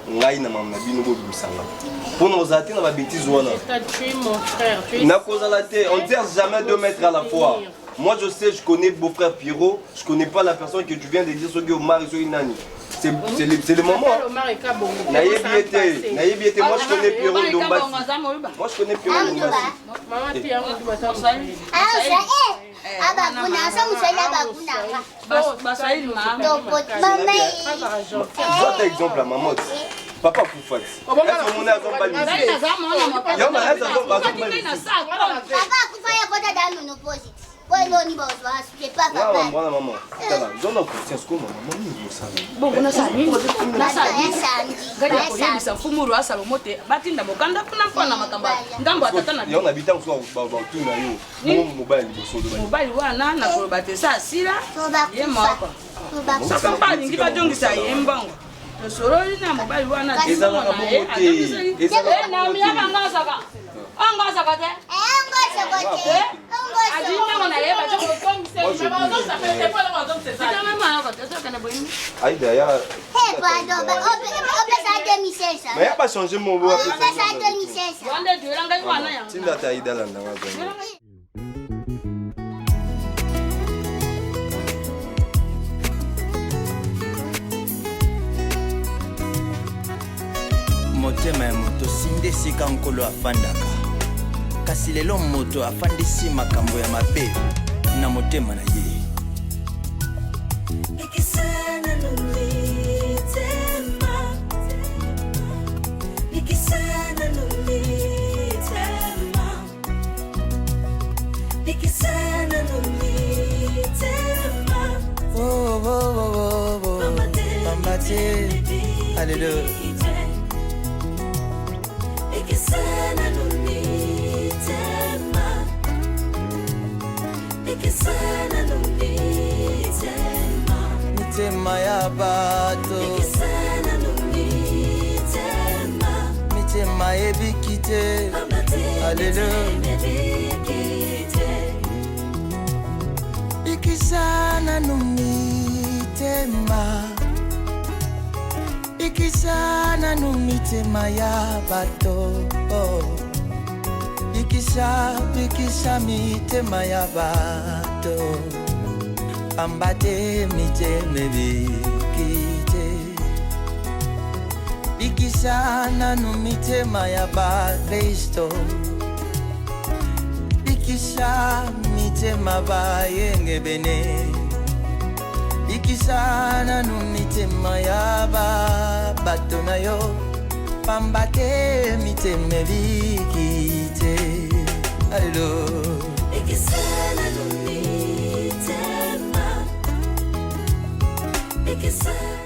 ngai na mama na bino bobimisanga mpo na kozala te na babétise wana nakozala te on ne sert jamais deux mètres à la fois moi je sais je connais beau-frère Pierrot je connais pas la personne que tu viens de dire soki Omar soki nani c'est c'est le moment nayebi ye te nayebi ye te moi je connais Pierrot Ndombasi moi je connais Pierrot Ndombasi Zwa exemple ya maman papa akufa ti omoni azomba papa akufa ye kota da menopause mwana mama tala zwa na conscience ko mama nini osala bongo nasala nini nasala nini ngai koyebisa mfumu roi salomo te batinda mokanda kuna mpo na makambo ngambo ya tata na yango na bitango soki batuna yo bongo mobali liboso mobali wana nakoloba te sa asila ye moko soki mpe alingi bazongisa ye mbongo tosololi na mobali wana ezalaka bongo te ezalaka azaka ongo azaka te azwi mbongo na ye Aïda ya. Eh, pardon, opesa 2500. Mais ya ba changer mon bo. Opesa 2500. Wanda joela ngai wana yango. Tinda ta Aïda landa nga zwa. Motema ya moto sinde esika nkolo afandaka, kasi lelo moto afandisi makambo ya mabe na motema na ye. Ikisana numitema, ikisana numitema, ikisana numitema. Oh, oh, oh, oh, oh. Pamba te, Alléluia. Ikisana numitema, ikisana numitema, Mitema ya bato, ikisana numitema. Mitema ebiki te. Alléluia. Bikisa nanu mitema, bikisa nanu mitema ya bato, oh. Bikisa, bikisa mitema ya bato, pamba te mitema ebiki te. Bikisa nanu mitema ya bakristo, bikisa mitema bayengebene, bikisa nanu mitema ya babato na yo, pamba te mitema ebiki te. Alo. Ikisana numitema, ikisana.